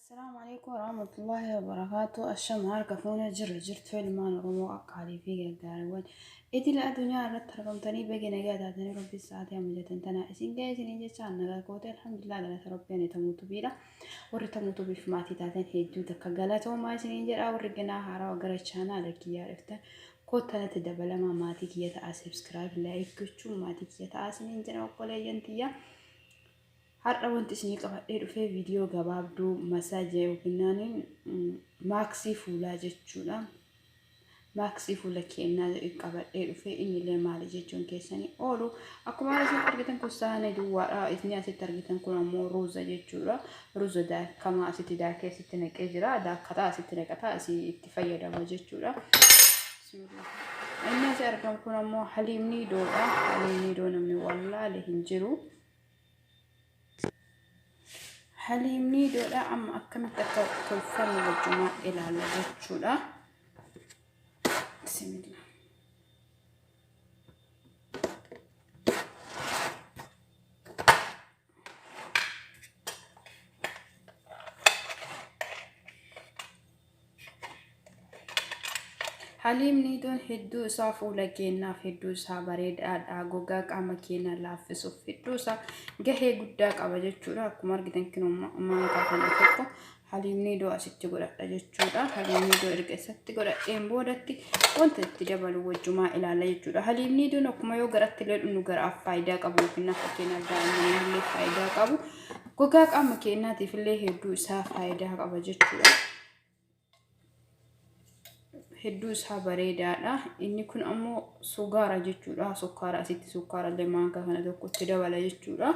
Assalaamu alaikum warahmatullahi wabarakaatu. Ashama harka fuuna jirra jirtu ilmaan Oromoo qaqqaalii fi gargaariiwwan idila addunyaa irratti argamtanii baga nagaa taatanii rabbi sa'aatii amma jettan tana isin ga'e isiniin jecha nagaa goote alhamdulillah galata rabbi ani tamuutu biidha. Warri tamuutu biif maatii taatan hedduu takka galatoomaa isiniin jedha. Warri ganaa haarawaa gara chaanaala kiyyaa dhuftan kottanatti dabalamaa maatii kiyya ta'aa, subscribe, like gochuun maatii kiyya ta'aa isiniin jedha obboleeyyan tiyya. Har'a wanti isinii qabadhee dhufee viidiyoo gabaabduu massage yookiin maaksii fuulaa jechuudha. Maaksii fuula keenyaa qabadhee dhufee innillee maali jechuun keessanii oolu. Akkuma isin argitan kun saanii duwwaadha. Isin asitti argitan kun ammoo ruuza jechuudha. Ruuza daakamaa asitti daakee asitti naqee jira. Daakkataa asitti naqataa asii itti fayyadama jechuudha. Inni asii argamu kun ammoo haliimni idoodha. Haliimni idoo namni wallaale hin jiru. Haliimni idoodha amma akkamitti akka tolfannu wajjumaa ilaalla jechuudha. Bismillah. Haliimni idoon hedduu isaa fuula keenyaaf hedduu isaa bareedaadha. Gogaa qaama keenyaa laaffisuuf hedduu isaa gahee guddaa qaba jechuudha. Akkuma argitan kinoo maankaa kana tokko haliimni idoo asitti godhadha jechuudha. Haliimni idoo erga isatti godhadheen boodatti wanta itti dabalu wajjumaa ilaalla jechuudha. Haliimni idoon akkuma yoo garatti illee dhugnu garaaf faayidaa qabu yookiin fakkeenyaaf daa'immaniif illee faayidaa qabu. Gogaa qaama keenyaatiif illee hedduu isaa faayidaa qaba jechuudha. Hedduu isaa bareedaadha. Inni kun ammoo sugaara jechuudha. Sukkaara asitti sukkaara illee maankaa kana tokkotti dabala jechuudha.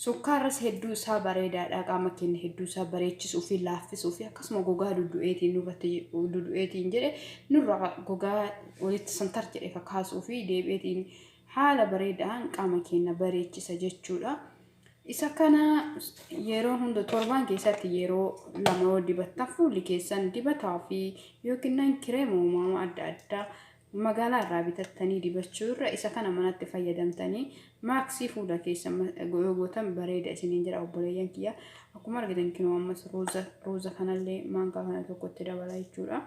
Sukkaarras hedduu isaa bareedaadha. Qaama keenya hedduu isaa bareechisuu fi laaffisuu fi akkasuma gogaa duddu'eetiin nurratti duddu'eetiin jedhe nurraa gogaa walitti santar jedhe kakaasuu fi deebi'eetiin haala bareedaan qaama keenya bareechisa jechuudha. Isa kana yeroo hunda torbaan keessatti yeroo lama yoo dibattan fuulli keessan dibataa fi yookiin kireema uumamaa adda addaa magaalaa irraa bitattanii dibachuu irra isa kana manatti fayyadamtanii maaksii fuula keessan yoo gootan bareeda isiniin jedha obboleeyyan kiyya. Akkuma argitan kinoo ammas ruuza kanallee maankaa kana tokkotti dabala jechuudha.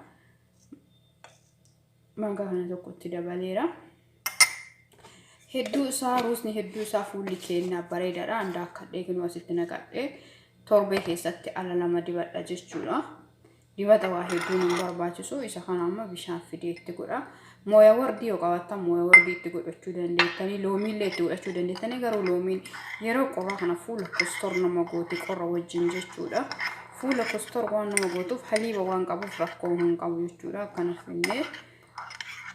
Maankaa kana tokkotti dabaleera. Hedduu isaa ruuzni hedduu isaa fuulli keenyaa bareedaadha. Andaa akkadhee kinoo asitti naqadhee torbee keessatti ala lama dibadha jechuudha. Dibata waa hedduun hin barbaachisu. Isa kana amma bishaan fidee itti godha. Mooya wardii yoo qabaattan mooya wardii itti godhachuu dandeettanii, loomiillee itti godhachuu dandeettanii, garuu loomiin yeroo qorraa kana fuula kostor nama gooti qorra wajjin jechuudha. Fuula kostor waan nama gootuuf haliiba waan qabuuf rakkoo hin qabu jechuudha. Akkana finnee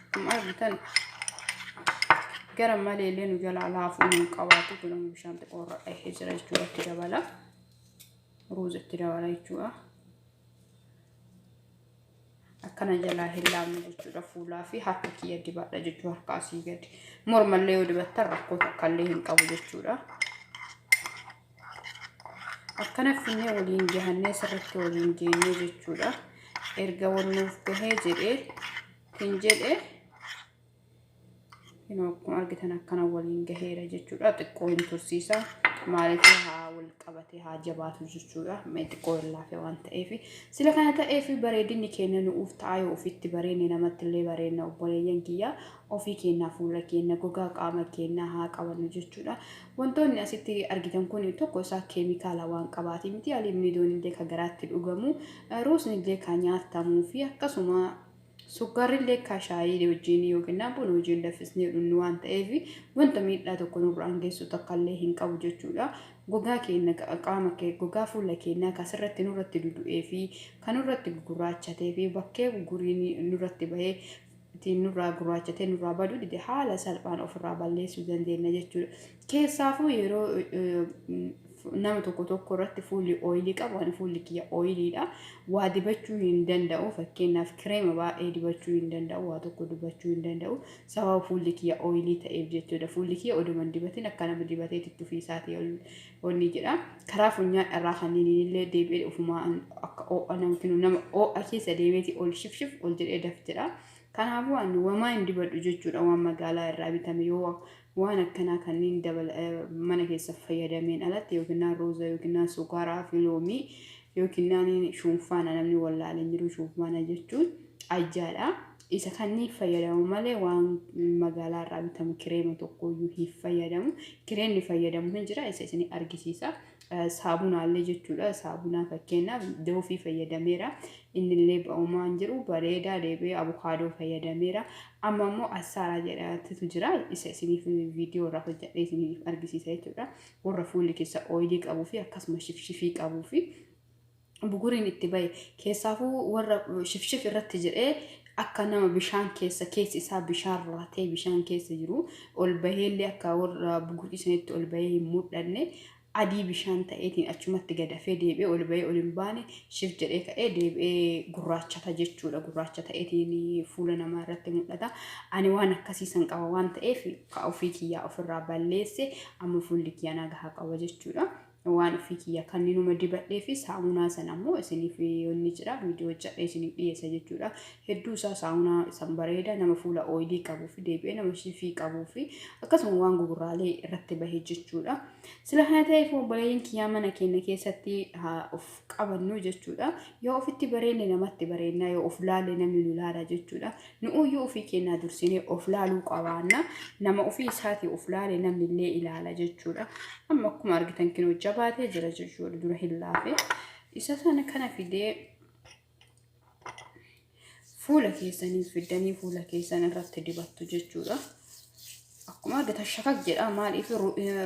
akkuma argitan gara maleellee nu jalaa laafuu hin qabaatu. Kun amma bishaan xiqqoorra dhahee jira jechuudha. Itti dabala. Ruuza itti dabala jechuudha. Akkana jalaa hin laafne jechuudha. Fuulaa fi harka kiyya dibadha jechuudha. Harka asii gadi. Mormallee yoo dibattan rakkoo takkallee hin qabu jechuudha. Akkana finnee waliin gahannee sirriitti waliin geenyee jechuudha. Erga wal nuuf gahee jedhee hin jedhee akkuma argitan akkana waliin gaheera jechuudha. Xiqqoo hin tursiisa. Maaliif haa wal qabatee haa jabaatu jechuudha. Mee xiqqoo hin laafe waan ta'eef. Sila kana ta'eef bareedinni keenya nu'uuf ta'a yoo ofitti bareenne namatti illee bareenna obboleeyyan kiyya. Ofii keenyaa fuula keenya gogaa qaama keenyaa haa qabannu jechuudha. Wantoonni asitti argitan kun tokko isaa keemikaala waan qabaati miti. Aliimniidoon illee kan garaatti dhugamu, ruusni illee kan nyaatamuu fi akkasuma sukkaarri illee kan shaayii wajjin yookiin buna wajjin danfisnee dhugnu waan ta'eef wanta miidhaa tokko nurraan geessu takka illee hin qabu jechuudha. Gogaa keenya qaama kee gogaa fuula keenyaa kan asirratti nurratti dudu'ee fi kan nurratti gurraachatee fi bakkee gurguriin nurratti bahee ittiin nurraa gurraachatee nurraa baduu dide haala salphaan ofirraa balleessuu dandeenya jechuudha. Keessaafuu yeroo nama tokko tokko irratti fuulli ooyilii qabu, ani fuulli kiyya ooyiliidha. Waa dibachuu hin danda'u. Fakkeenyaaf kireema baay'ee dibachuu hin danda'u. Waa tokko dibachuu hin danda'u. Sababa fuulli kiyya ooyilii ta'eef jechuudha. Fuulli kiyya oduma hin dibatin akka nama dibateetitti ofii isaatii onni jedha. Karaa funyaan irraa kanneen illee deebi'ee ofumaa akka oo'a nama oo'a keessa deebi'eeti ol shifshif ol jedhee daf jedha. Kanaafuu ani wamaa hin dibadhu jechuudha waan magaalaa irraa bitame yoo waan akkanaa kanneen dabala mana keessa fayyadameen alatti yookiin ruuza yookiin sukaaraa fi loomii Yookiin naaniin shuunfaana namni wallaalee jiru shuunfaana jechuun ajjaadha. Isa kanneen fayyadamu malee waan magaalaa irraa bitamu kireema tokkoyyuu hin fayyadamu. Kireemni fayyadamu hin jira isa isin argisiisa. Saabunaallee jechuudha. Saabunaa fakkeenyaaf doofii fayyadameera. Innillee ba'umaan jiru bareedaa deebi'ee abukaadoo fayyadameera. Amma immoo assaaraa jedhamtutu jira. Isa isiniif viidiyoo irraa hojjedhee isiniif argisiisa jechuudha. Warra fuulli keessa ooyilii qabuu fi akkasuma shifshifii qabuu fi buguriin itti bahe keessaafuu warra shifshif irratti jedhee akka nama bishaan keessa keessi isaa bishaan raatee bishaan keessa jiru ol baheellee akka warra bugurii sanitti ol bahee hin mul'anne adii bishaan ta'eetiin achumatti gadafee deebi'ee ol bahee ol hin baane shif jedhee ka'ee deebi'ee gurraachata jechuudha. Gurraacha ta'eetiin fuula namaa irratti mul'ata. Ani waan akkasii san qaba waan ta'eef ofii kiyyaa ofirraa balleesse amma fuulli kiyyaa nagaa qaba jechuudha. Waan ofii kiyya kanneenuma dibadhee fi saamunaa sana ammoo isiniif yoonni jira viidiyoo hojjedhee isiniif dhiyeessa jechuudha. Hedduu isaa saamunaa san bareeda nama fuula ooyilii qabuu fi deebi'ee nama shifii qabuu fi akkasuma waan gugurraalee irratti bahee jechuudha. Sila kana ta'eef obboleeyyiin kiyyaa mana keenya keessatti of qabannu jechuudha. Yoo ofitti bareenne namatti bareenna yoo of laalle namni nu laala jechuudha. Nu'uyyuu ofii keenyaa dursinee of laaluu qabaanna. Nama ofii isaatii of laale namni illee ilaala jechuudha. Amma akkuma argitan kinoo jabaatee jira jechuudha dura hin laafe. Isa sana kana fidee fuula keessanii fiddanii fuula keessan irratti dibattu jechuudha. Akkuma argitan shakak jedha maaliif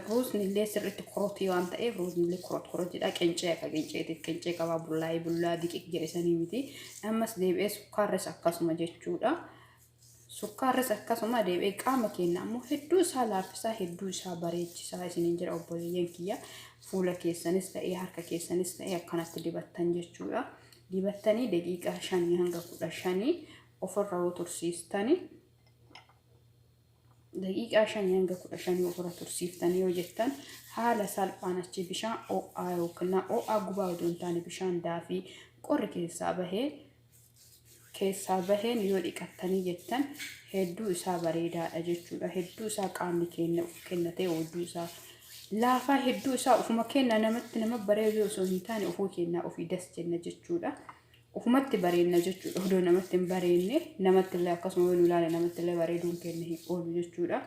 ruusni illee sirriitti korotii waan ta'eef ruusni illee korot korot jedha qencee akka qenceetiif qencee qabaa bullaa'ee bullaa diqiq jedhe sanii miti. Ammas deebi'ee sukkaarris akkasuma jechuudha. Sukkaarris akkasuma deebi'ee qaama keenya ammoo hedduu isaa laaffisaa hedduu isaa bareechisaa isiniin jedha obboleeyyan kiyya. Fuula keessanis ta'ee harka keessanis ta'ee akkanatti dibattan jechuudha. Dibattanii daqiiqaa 5 hanga 15 ofirra yoo tursiistani daqiiqaa 5 hanga 15 ofirra tursiiftanii yoo jettan haala salphaan achi bishaan ho'aa yookiin ho'aa gubaa otoo hin taane bishaan daafii qorri keessaa baheen yoo dhiqattanii jettan hedduu isaa bareedaadha jechuudha. Hedduu isaa qaamni keenya of kennatee hedduu isaa laafaa hedduu isaa ofuma kenna namatti nama bareedu osoo hin taane ofuu kennaa ofii das jenna jechuudha. Ofumatti bareenna jechuudha. Odoo namatti hin bareenne namatti illee akkasuma yoo nu ilaale namatti illee bareeduun keenya hin oolu jechuudha.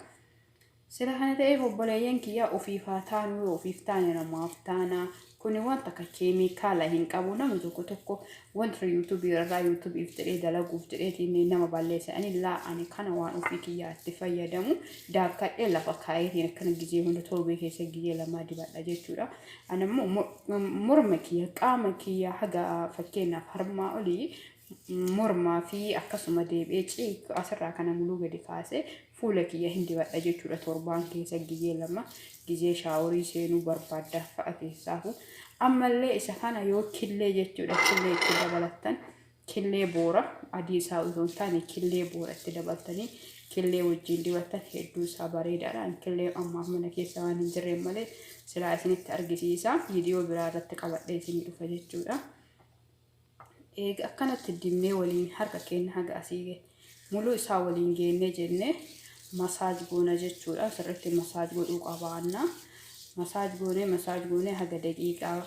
Sila kana ta'eef obboleeyyan kiyyaa ofiif haa taanu yoo ofiif taane namaaf taana. Kuni wanta akka keemikaala hin qabu namni tokko tokko wanta yuutuubii irraa yuutuubiif jedhee dalaguuf jedheetiin nama balleessa. Ani laa ani kana waan ofii kiyyaa itti fayyadamu daakkadhee lafa kaayeetiin akkana gizee hunda torbee keessa gizee lamaa dibadha jechuudha. Ani immoo morma kiyya qaama kiyya haga fakkeenyaaf harmaa olii mormaa fi akkasuma deebi'ee ciik asirraa kana muluu gadi kaasee fuula kiyya hin dibadha jechuudha. Torbaan keessa gizee lama gizee shaaworii seenuu barbaadda fa'a keessaafu. Ammallee isa kana yoo killee jechuudha killee itti dabalattan killee boora adii isaa osoo hin taane killee boora itti dabaltanii killee wajjin dibattan hedduu isaa bareedaadha. Killee ammaaf mana keessa waan hin jirreen malee silaa isinitti argisiisa. Viidiyoo biraa irratti qabadhee isinii dhufa jechuudha. Eega akkanatti dibnee waliin harka keenya haga asii muluu isaa waliin geennee jennee massage goona jechuudha. Sirriitti massage godhuu qabaanna. Massage goonee haga daqiiqaa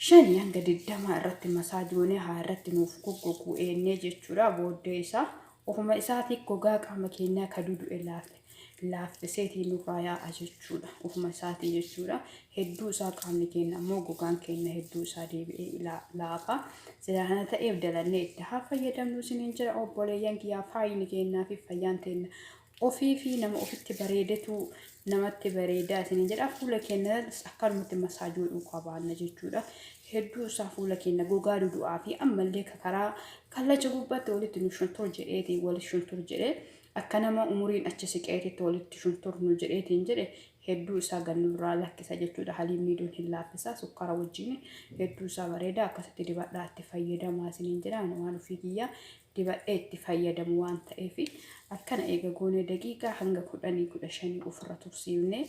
5 hanga 20 irratti massage goonee haa irratti nuuf goggogu eennee jechuudha. Booddee isaa ofuma isaatii gogaa qaama keenyaa ka dudu'e laaffiseetii nurraa yaa'a jechuudha. Ofuma isaatii jechuudha. Hedduu isaa qaamni keenya ammoo gogaan keenya hedduu isaa deebi'ee laafa. Sila kana ta'eef dalannee itti haa fayyadamnu isiniin jira obboleeyyan kiyyaa faayini keenyaa fi fayyaan teenya ofii fi nama ofitti bareedetu namatti bareedaa isiniin jedha. Fuula keenya akkanumatti massage godhuu qabaanna jechuudha. Hedduu isaa fuula keenya gogaa dudu'aa fi ammallee karaa kallacha gubbaatti walitti nu shuntur jedheetiin wal shuntur jedhee akka nama umuriin achi siqeetitti walitti shuntur nu jedheetiin jedhe hedduu isaa gannurraa lakkisa jechuudha. Haliimni duun hin laaffisa sukkaara wajjin hedduu isaa bareeda akkasitti dibadhaa itti fayyadamaa isiniin jedha. Waan ofii kiyyaa dibadhee itti fayyadamu waan ta'eef akkana eega goonee daqiiqaa hanga 10 15 ofirra tursiifnee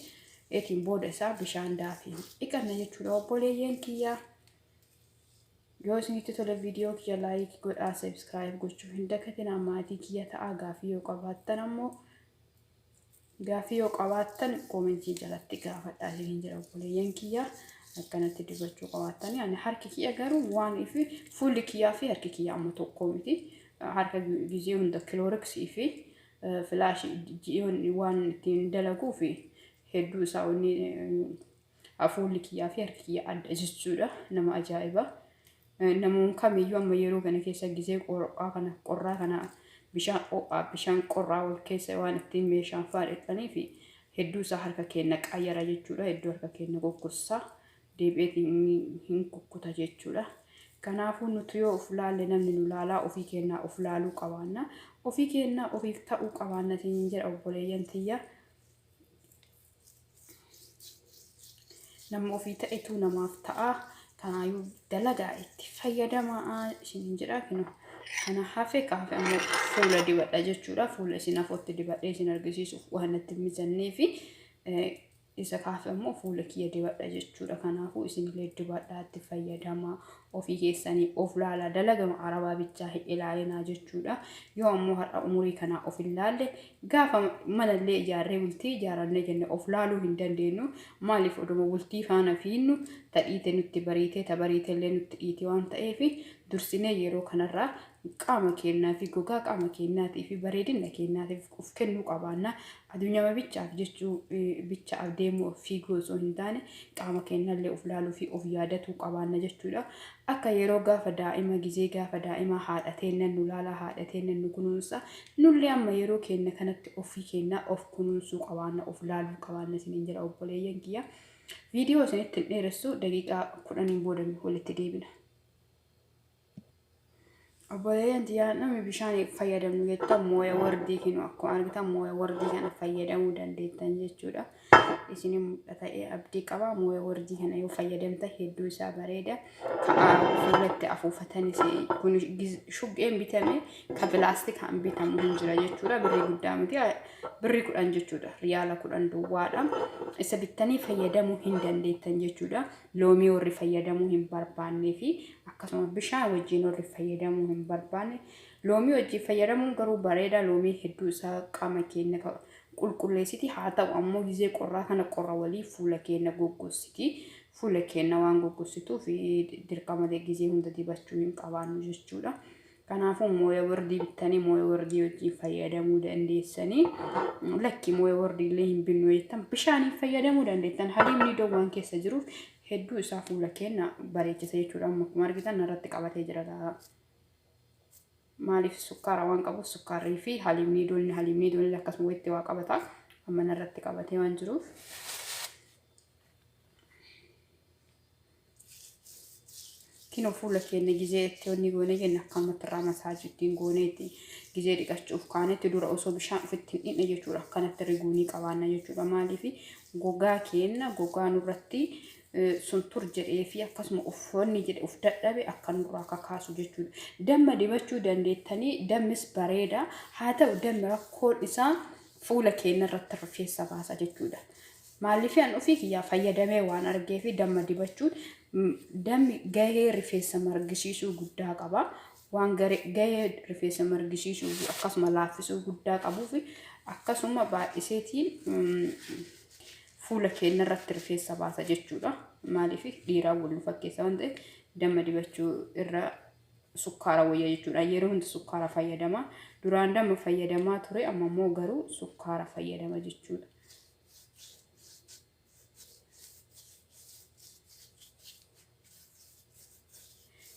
eetiin booda isaa bishaan daafii dhiqanna jechuudha obboleeyyan kiyyaa. Yoo isinitti tole viidiyoo kiyya like godhaa subscribe gochuu hin dagatinaa maatii kiyya ta'aa gaafii yoo qabaattan ammoo gaafii yoo qabaattan koomentii jalatti gaafadhaa isiniin jedha obboleeyyan kiyya. Akkanatti dibachuu qabaattanii ani harki kiyya garuu waan fi fuulli kiyyaa fi harki kiyya amma tokko miti. Harka gizee hunda kilooriksii fi filaashii waan ittiin dalaguu fi hedduu isaa wanni fuulli kiyyaa fi harki kiyya adda jechuudha. Nama ajaa'iba. Namoonni kamiyyuu amma yeroo kana keessa gizee qorraa kana qorraa kana bishaan ho'aa bishaan qorraa wal keessa waan ittiin meeshaan fa'aa dhiqanii fi hedduu isaa harka keenya qayyara jechuudha. Hedduu harka keenya goggossaa deebi'eetiin hin kukkuta jechuudha. Kanaafuu nuti yoo of laalle namni nu laalaa ofii keenyaa of laaluu qabaanna. Ofii keenyaa ofiif ta'uu qabaanna siin jedha obboleeyyan tiyya. Nama ofii ta'etu namaaf ta'a. Kanaayyuu dalagaa itti fayyadamaa isin jedha. Kana hafe kaafe ammoo fuula dibadha jechuudha. Fuula isin afootti dibadhee isin argisiisuuf waan natti hin mijannee fi isa kaafe ammoo fuula kiyya dibadha jechuudha. Kanaafuu isinillee dibadhaa itti fayyadamaa ofii keessanii of laalaa dalagama arabaa bichaa hin ilaalinaa jechuudha. Yoo ammoo har'a umurii kanaa of hin laalle gaafa manallee ijaarree bultii ijaarrannee jenne of laaluu hin dandeenyu. Maaliif oduma bultii faana fiinnu tadhiite nutti bariitee ta bariitellee nutti dhiite waan ta'eef dursinee yeroo kanarraa qaama keenyaa fi gogaa qaama keenyaatii fi bareedina keenyaatiif of kennuu qabaanna. Addunyaa bichaaf jechuu bichaaf deemuu fiiguu osoo hin taane qaama keenyallee of laaluu fi of yaadatuu qabaanna jechuudha. Akka yeroo gaafa daa'ima gizee gaafa daa'ima haadha teennan nu laala haadha teennan nu kunuunsa. Nullee amma yeroo keenya kanatti ofii keenyaa of kunuunsuu qabaanna of laaluu qabaanna isiniin jedha obboleeyyan kiyya. Viidiyoo isinitti hin dheeressu daqiiqaa 10n booda walitti deebina. Obboleeyyan tiyyaa namni bishaan fayyadamnu jettan mooya wardii kinu akkuma argitan mooya wardii kana fayyadamuu dandeettan jechuudha. Isin mul'ata abdii qaba mooya wardii kana yoo fayyadamtan hedduu isaa bareeda. Ka'a fuulatti afuufatanis kun shuggeen bitame ka pilaastikaan bitamu hin jira jechuudha. Birrii guddaa miti birrii 10 jechuudha. Riyaala 10 duwwaadha. Isa bittanii fayyadamuu hin dandeettan jechuudha. Loomii warri fayyadamuu hin barbaannee fi akkasuma bishaan wajjin warri fayyadamuu hin barbaanne loomii wajjin fayyadamuun garuu bareeda. Loomii hedduu isaa qaama keenya qulqulleessiti. Haa ta'u ammoo gizee qorraa kana qorra walii fuula keenya goggossiti. Fuula keenya waan goggossituuf dirqama gizee hunda dibachuu hin qabaannu jechuudha. Kanaafuu mooya wardii bittanii mooya wardii wajjin fayyadamuu dandeessanii lakki mooya wardii illee hin binnu jettan bishaaniin fayyadamuu dandeettan. Haliimni dowwaan keessa jiruuf hedduu isaa fuula keenya bareechisa jechuudha. Amma akkuma argitan narratti qabatee jira. Maaliif sukkaara waan qabuuf sukkaarrii fi haliimni doolni haliimni doolni akkasuma walitti waa qabata. Amma narratti qabatee waan jiruuf. Kinoo fuula keenya gizee itti wanni goone jenna akkanumatti irraa masaajii ittiin gooneetti gizee dhiqachuuf kaanetti dura osoo bishaan ofitti hin dhiqne jechuudha. Akkanatti riguunii qabaanna jechuudha. Maaliif gogaa keenya gogaa nurratti suntur jedhee fi akkasuma uffanni jedhe uf dadhabe akka nurraa kakaasu jechuudha. Damma dibachuu dandeettanii dammis bareeda. Haa ta'u dammi rakkoon isaa fuula keenya irratti rifeensa baasa jechuudha. Maaliif an ofii kiyyaa fayyadamee waan argee fi damma dibachuun dammi gahee rifeensa margisiisuu guddaa qaba. Waan gahee rifeensa margisiisuu fi akkasuma laaffisuu guddaa qabuu fi akkasuma baay'iseetiin fuula keenya irratti rifeensa baasa jechuudha. Maaliif dhiiraa wal nu fakkeessa waan ta'eef damma dibachuu irra sukkaara wayya jechuudha. Yeroo hunda sukkaara fayyadama. Duraan damma fayyadamaa ture amma immoo garuu sukkaara fayyadama jechuudha.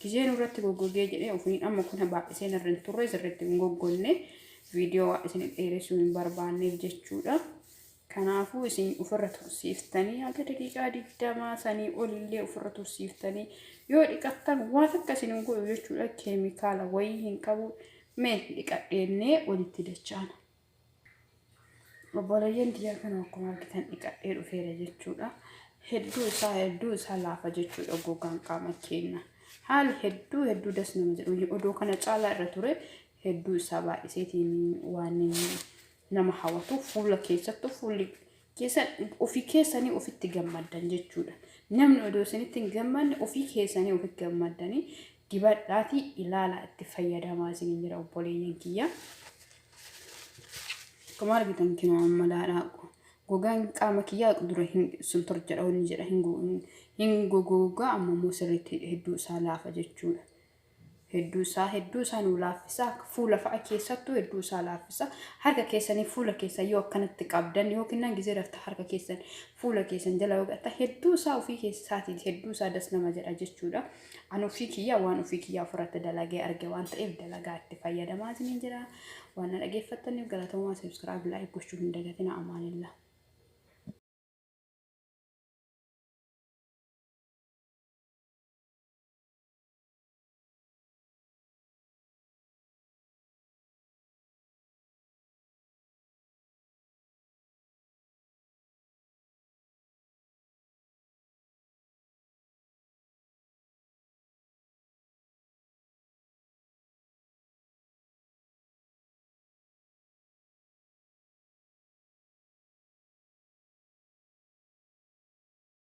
Gizeen irratti goggogee jedhee ofiin amma kun baay'isee narra hin turre sirriitti hin goggonne viidiyoo waan isin dheeressuu hin barbaanneef jechuudha. Kanaafuu isin ofirra tursiiftanii haga daqiiqaa 20 sanii olillee ofirra tursiiftanii yoo dhiqattan waan takka isin hin godhu jechuudha. Keemikaala wayii hin qabu. Mee dhiqadheennee walitti dachaana. Obboleeyyan tiyyaa kana akkuma argitan dhiqadhee dhufeera jechuudha. Hedduu isaa laafa jechuudha gogaan qaama keenya. Haali hedduu hedduu das nama jedhu odoo kana caalaa irra ture hedduu isaa baay'iseetiin waan nama hawwatu fuula keessattuu fuulli keessa ofii keessanii ofitti gammaddan jechuudha. Namni odoo isinitti hin gammadne ofii keessanii ofitti gammaddanii dibadhaatii ilaalaa itti fayyadamaa isiniin jedha obboleeyyan kiyya. Akkuma argitan kinoo amma laadhaa gogaan qaama kiyyaa dura hin suntur jedha wanni jedha hin Hin gogogaa, amma immoo sirriitti hedduu isaa laafa jechuudha. Hedduu isaa nu laaffisa. Fuula fa'a keessattuu hedduu isaa laaffisa. Harka keessanii fuula keessan yoo akkanatti qabdan yookiin nan gizee rafta harka keessan fuula keessan jala yoo godhatan, hedduu isaa ofii keessaatiin hedduu isaa das nama jedha jechuudha. Ani ofii kiyyaa waan ofii kiyyaa ofirratti dalagee arge waan ta'eef dalagaa itti fayyadamaa isiniin jira. Waan na dhageeffattaniif galatoomaa. Subscribe, like gochuu hin dagatina. Amaanillah.